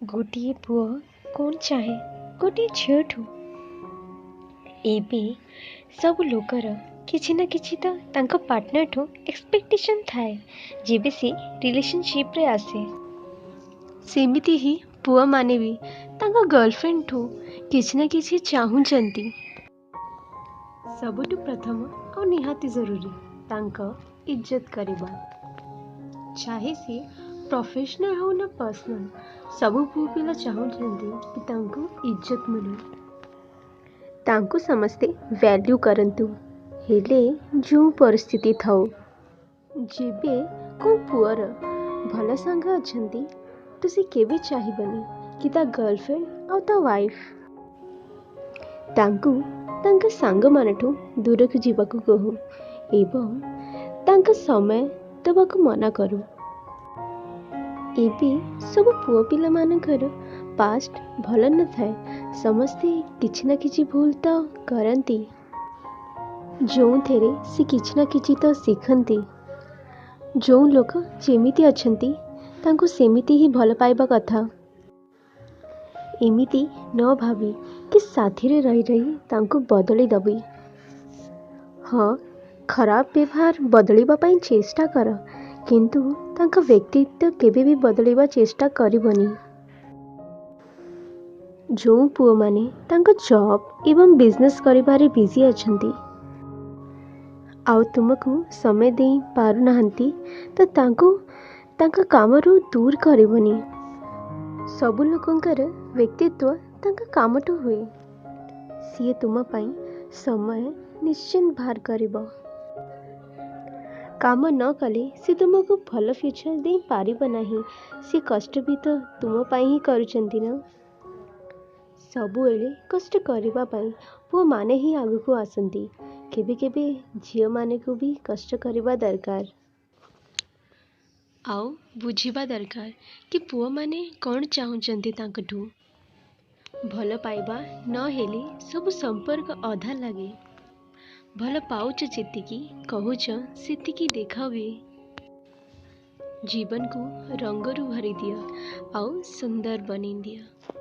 ଗୋଟିଏ ପୁଅ କ'ଣ ଚାହେଁ ଗୋଟିଏ ଝିଅଠୁ? ଏବେ ସବୁ ଲୋକର କିଛି ନା କିଛି ତ ତାଙ୍କ ପାର୍ଟନର୍ଠୁ ଏକ୍ସପେକ୍ଟେସନ୍ ଥାଏ, ଯେବେ ସେ ରିଲେସନସିପ୍ରେ ଆସେ। ସେମିତି ହିଁ ପୁଅମାନେ ବି ତାଙ୍କ ଗର୍ଲଫ୍ରେଣ୍ଡଠୁ କିଛି ନା କିଛି ଚାହୁଁଛନ୍ତି। ସବୁଠୁ ପ୍ରଥମ ଆଉ ନିହାତି ଜରୁରୀ ତାଙ୍କ ଇଜ୍ଜତ କରିବା, ଚାହେ ସିଏ ପ୍ରଫେସନାଲ୍ ହଉ ନା ପର୍ସନାଲ୍। ସବୁ ପୁଅ ପିଲା ଚାହୁଁଛନ୍ତି କି ତାଙ୍କୁ ଇଜ୍ଜତ ମିଳୁ, ତାଙ୍କୁ ସମସ୍ତେ ଭ୍ୟାଲ୍ୟୁ କରନ୍ତୁ, ହେଲେ ଯେଉଁ ପରିସ୍ଥିତି ଥାଉ। ଯେବେ କେଉଁ ପୁଅର ଭଲ ସାଙ୍ଗ ଅଛନ୍ତି ତ ସେ କେବେ ଚାହିଁବନି କି ତା ଗର୍ଲଫ୍ରେଣ୍ଡ ଆଉ ତା ୱାଇଫ୍ ତାଙ୍କୁ ତାଙ୍କ ସାଙ୍ଗମାନଠୁ ଦୂରକୁ ଯିବାକୁ କହୁ ଏବଂ ତାଙ୍କ ସମୟ ଦେବାକୁ ମନା କରୁ। ଏବେ ସବୁ ପୁଅ ପିଲାମାନଙ୍କର ପାଷ୍ଟ ଭଲ ନଥାଏ, ସମସ୍ତେ କିଛି ନା କିଛି ଭୁଲ ତ କରନ୍ତି, ଯେଉଁଥିରେ ସେ କିଛି ନା କିଛି ତ ଶିଖନ୍ତି। ଯେଉଁ ଲୋକ ଯେମିତି ଅଛନ୍ତି ତାଙ୍କୁ ସେମିତି ହିଁ ଭଲ ପାଇବା କଥା, ଏମିତି ନ ଭାବି କି ସାଥିରେ ରହି ରହି ତାଙ୍କୁ ବଦଳି ଦେବି। ହଁ, ଖରାପ ବ୍ୟବହାର ବଦଳିବା ପାଇଁ ଚେଷ୍ଟା କର, କିନ୍ତୁ ତାଙ୍କ ବ୍ୟକ୍ତିତ୍ୱ କେବେ ବି ବଦଳିବା ଚେଷ୍ଟା କରିବନି। ଯେଉଁ ପୁଅମାନେ ତାଙ୍କ ଜବ୍ ଏବଂ ବିଜନେସ୍ କରିବାରେ ବିଜି ଅଛନ୍ତି ଆଉ ତୁମକୁ ସମୟ ଦେଇ ପାରୁନାହାନ୍ତି, ତ ତାଙ୍କୁ ତାଙ୍କ କାମରୁ ଦୂର କରିବନି। ସବୁ ଲୋକଙ୍କର ବ୍ୟକ୍ତିତ୍ୱ ତାଙ୍କ କାମଠୁ ହୁଏ, ସିଏ ତୁମ ପାଇଁ ସମୟ ନିଶ୍ଚିନ୍ତ ବାହାର କରିବ। କାମ ନ କଲେ ସେ ତୁମକୁ ଭଲ ଫ୍ୟୁଚର୍ ଦେଇପାରିବ ନାହିଁ। ସେ କଷ୍ଟ ବି ତ ତୁମ ପାଇଁ ହିଁ କରୁଛନ୍ତି ନା। ସବୁବେଳେ କଷ୍ଟ କରିବା ପାଇଁ ପୁଅମାନେ ହିଁ ଆଗକୁ ଆସନ୍ତି, କେବେ କେବେ ଝିଅମାନଙ୍କୁ ବି କଷ୍ଟ କରିବା ଦରକାର ଆଉ ବୁଝିବା ଦରକାର କି ପୁଅମାନେ କ'ଣ ଚାହୁଁଛନ୍ତି ତାଙ୍କଠୁ। ଭଲ ପାଇବା ନହେଲେ ସବୁ ସମ୍ପର୍କ ଅଧା ଲାଗେ। ଭଲ ପାଉଛ ଯେତିକି କହୁଛ ସେତିକି ଦେଖାଅ ବି। ଜୀବନକୁ ରଙ୍ଗରୁ ଭରିଦିଅ ଆଉ ସୁନ୍ଦର ବନେଇ ଦିଅ।